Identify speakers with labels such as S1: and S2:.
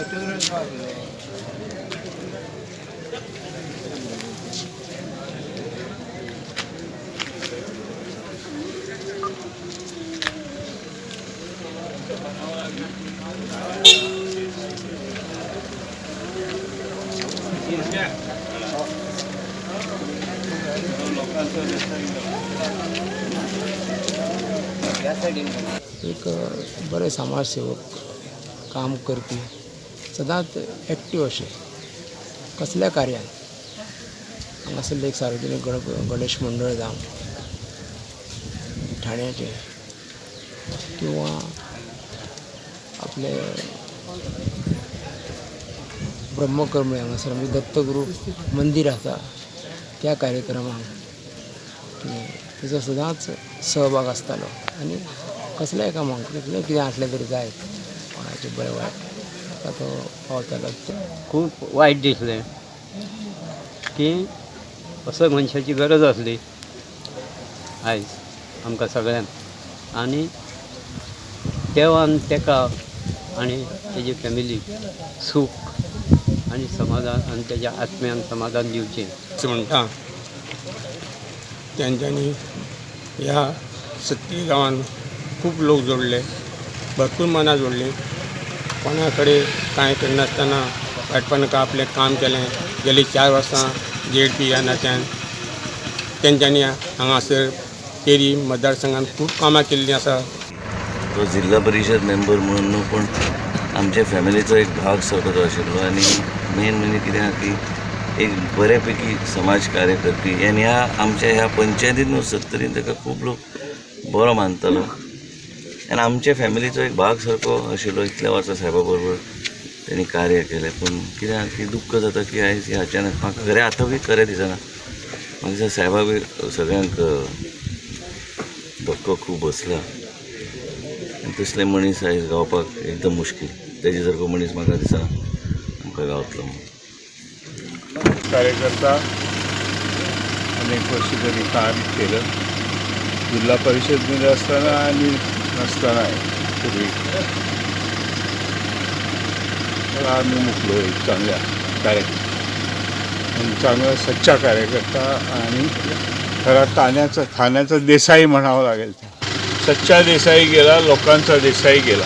S1: एक बरे समाजसेवक, काम करपी, सदांच एक्टीव अशे कसल्या कार्यान हांगासरलें एक सार्वजनीक गणेश मंडळ जावं ठाण्याचें किंवा आपले ब्रह्मकर्म हांगासर आमचें दत्तगुरू मंदीर आसा त्या कार्यक्रमाक तेजो सदांच सहभाग आसतालो आनी कसल्याय कामाक कितें कितें आसलें तरी जायत कोणाचें बरें वायट ताका तो पावतालो.
S2: खूब वायट दिसलें की असो मनशाची गरज आसली आयज आमकां सगळ्यांक आनी देवान ताका आनी तेजी फॅमिलीक सूख आनी समाधान आनी तेज्या आत्म्यान समाधान दिवचें
S3: म्हणटा. तेंच्यांनी ह्या सत्तरी गांवान खूब लोक जोडले, भरपूर मनां जोडलीं. कोणा कडेन कांय करिनासतना वायटपणाक आपलें काम केलें. गेलीं 4 वर्सां जेडपी ह्या नात्यान तेंच्यांनी हांगासर केरी मतदारसंघान खूब कामां केल्लीं आसा.
S4: तो जिल्हा परिशद मेंबर म्हणून न्हू, पूण आमच्या फॅमिलीचो एक भाग सारको तो आशिल्लो. आनी मेन म्हणजे कितें आहा की एक बऱ्यापैकी समाज कार्य करपी आनी ह्या आमच्या ह्या पंचायतीन न्हू सत्तरीन ताका खूब लोक बरो मानतालो आनी आमच्या फॅमिलीचो एक भाग सारको आशिल्लो. इतल्या वर्सां सायबा बरोबर तेणी कार्य केलें. पूण कितें आहा की दुख्ख जाता की आयज हें अचानक म्हाका खरें आतां बी खरें दिसना. म्हाका दिसता सायबा बी सगळ्यांक धक्को खूब बसला आनी तसले मनीस आयज गावपाक एकदम मुश्कील. तेजे सारको मनीस म्हाका दिसना आमकां गावतलो म्हणून.
S5: कार्यकर्ता अनेक वर्ष त्यांनी काम केलं जिल्हा परिषदमध्ये असताना आणि नसताना पूर्वी. तर आम्ही मुकलो एक चांगल्या कार्यकर्ता, चांगला सच्चा कार्यकर्ता आणि खरा ठाण्याचा देसाई म्हणावं लागेल. सच्चा देसाई गेला, लोकांचा देसाई गेला.